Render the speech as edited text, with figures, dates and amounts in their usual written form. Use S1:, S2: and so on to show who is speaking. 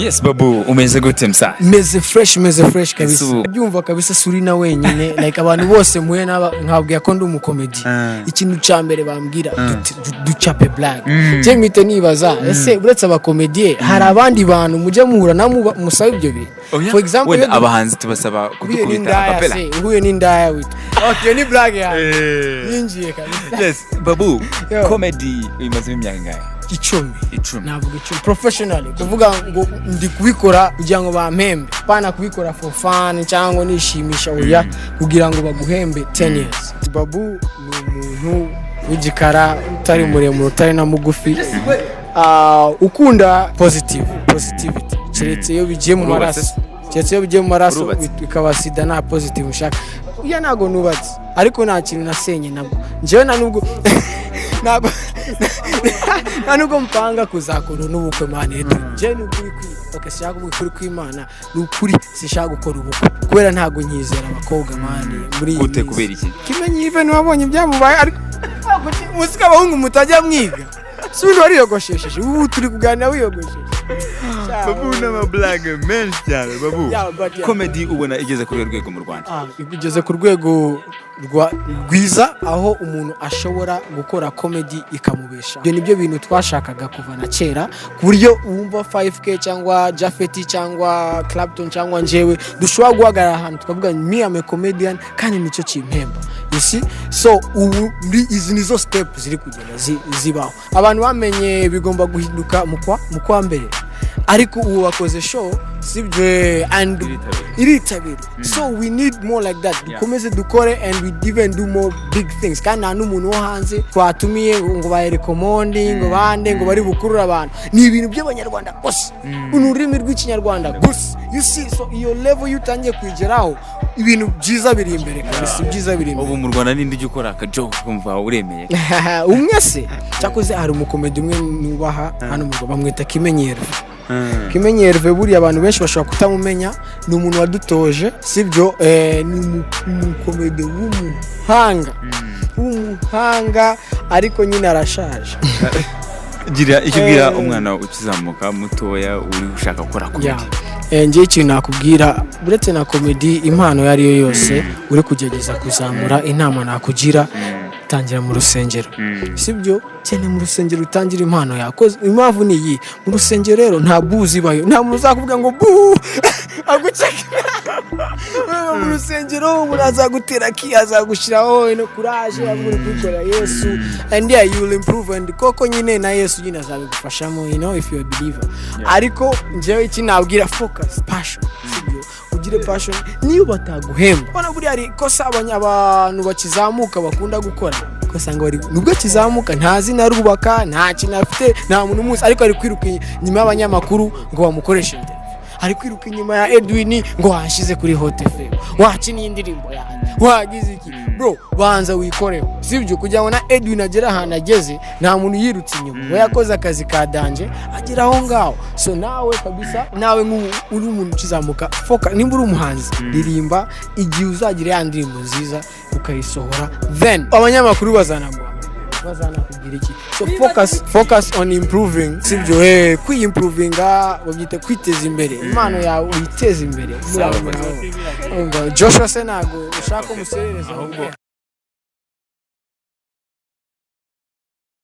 S1: Yes, Babu, umeze gute msa?
S2: Meze fresh, meze fresh kabisa.
S1: Ese
S2: Byumva kabisa, suri na wenyine, like abantu bose mpuye n'aba nkabwira ko ndi umukomedi, ikintu cya mbere bambwira ducape blague. Je mpite nibaza, ese uretse abakomediye hari abandi bantu mujya muhura namwe musaba ibyo bintu?
S1: Oya,
S2: For example,
S1: wenda
S2: iyo
S1: abahanzi tubasaba
S2: uhuye
S1: kudukubita
S2: n'indaya
S1: acapella.
S2: Se uhuye n'indaya wita okay, ni blague yawe yinjiye kabisa.
S1: Yes, Babu.
S2: Yo.
S1: Comedy uyimazemo imyaka ingahe?
S2: 10.
S1: 10.
S2: Navuga 10 professionally, kuvuga ngo ndi kubikora kugira ngo bampembe, pana kubikora for fun cyangwa nishimisha, oya, kugira ngo baguhembe, 10 years. Babu ni umuntu w'igikara, utari muremure, utari na mugufi, ukunda positivity, keretse iyo bigiye mu
S1: Urubatse?
S2: maraso, keretse iyo bigiye mu maraso
S1: Urubatse?
S2: bikaba sida. Nta positive ushaka. Iya, ntabwo nubatse, ariko nta kintu nasenye nabwo. Njyewe nta nubwo ntabwo nta nubwo mpanga kuzakora n'ubukwe, man. Njyewe ni ukuri okay, sinshaka kuvuga ukuri kw'Imana, ni ukuri sinshaka gukora ubukwe kubera ntabwo nkizera abakobwa, man, muri iyi
S1: Gute?
S2: minsi.
S1: Kubera iki?
S2: Kimenyi Even wabonye ibyamubaye, ariko muzi ko abahungu mutajya mwiga. Si undi wariyogoshesheje, ubu turi kuganira wiyogosheshe.
S1: Babu, n'amablague menshi cyane, Babu.
S2: Yeah, but yeah.
S1: Comedy ubona igeze kuri urwo rwego mu Rwanda?
S2: Igeze ku rwego rwiza aho umuntu ashobora gukora comedy ikamubesha. Ibyo nibyo bintu twashakaga kuva na kera, ku buryo wumva 5K cyangwa Jafeti cyangwa Clapton cyangwa njyewe dushobora guhagarara ahantu tukavuga "Me am a comedian", kandi nicyo kimpemba, you see? So ubu muri izi nizo step ziri kugenda zibaho. Abantu bamenye bigomba guhinduka mu kwa mbere, ariko ubu bakoze show, sibyo? And
S1: Iritabira.
S2: Iritabira. So we need more like that. Dukomeze dukore and we even do more big things. Kandi nta n'umuntu wo hanze twatumiye ngo ba Eric Omondi, ngo bande, ngo bari bukurure abantu. Ni ibintu by'Abanyarwanda gusa, ni ururimi rw'Ikinyarwanda gusa, you see? So iyo level iyo utangiye kuyigeraho, ibintu byiza biri imbere kabisa, ibyiza biri imbere.
S1: Ubu mu Rwanda ninde ujya ukora akajoke ukumva uremeye?
S2: Umwe se? Cyakoze hari umukomedi umwe nubaha hano mu Rwanda, bamwita Kimenyi Herve. Kimenyi Herve, buriya abantu benshi bashobora kutamumenya, ni umuntu wadutoje, sibyo? Ni umukomedi w'umuhanga, w'umuhanga, ariko nyine arashaje.
S1: Gira icyo ubwira umwana ukizamuka mutoya uri ushaka gukora comedy.
S2: Yeah. Njyewe ikintu nakubwira, uretse na comedy, impano iyo ari yo yose uri kugerageza kuzamura, inama nakugira, tangira mu rusengero, sibyo? Cyane mu rusengero utangira impano yawe. Impamvu ni iyi: mu rusengero rero nta buzi ibayo, nta muntu uzakuvuga ngo bu aguceke. Mu rusengero umuntu azagutera ki, azagushyiraho ino courage, avuga uri kubikorera Yesu, and yeah, you will improve, and koko nyine na Yesu nyine azabigufashamo, if you are a believer. Ariko njyewe iki nabwira, focus, passion, sibyo? Ugire passion niyo bataguhemba. Ubona buriya hari ikosa abantu bakizamuka bakunda gukora, ugasanga bari nubwo akizamuka nta zina arubaka, nta kintu afite, nta muntu umuzi, ariko ari kwiruka inyuma y'abanyamakuru ngo bamukoreshe interview, ari kwiruka inyuma ya Edwin ngo wanshyize kuri Hot FM, wakiniye indirimbo yanjye, wagize iki. Bro, banza wikoreho, sibyo? Kugira ngo na Edwin agere ahantu ageze, nta muntu yirutse inyuma, we yakoze akazi ka danger agera aho ngaho. So nawe kabisa, nawe nk'ubu uri umuntu ukizamuka, focus. Nimba uri umuhanzi, ririmba. Igihe uzagira ya ndirimbo nziza ukayisohora, then abanyamakuru bazanaguhamagara, bazanakubwira iki. So focus, focus on improving, sibyo? Kwiyimprovinga babyita kwiteza imbere. Impano yawe uyiteze imbere. Urumva, Joshua se ntabwo ushaka ko muserereza?
S1: Ahubwo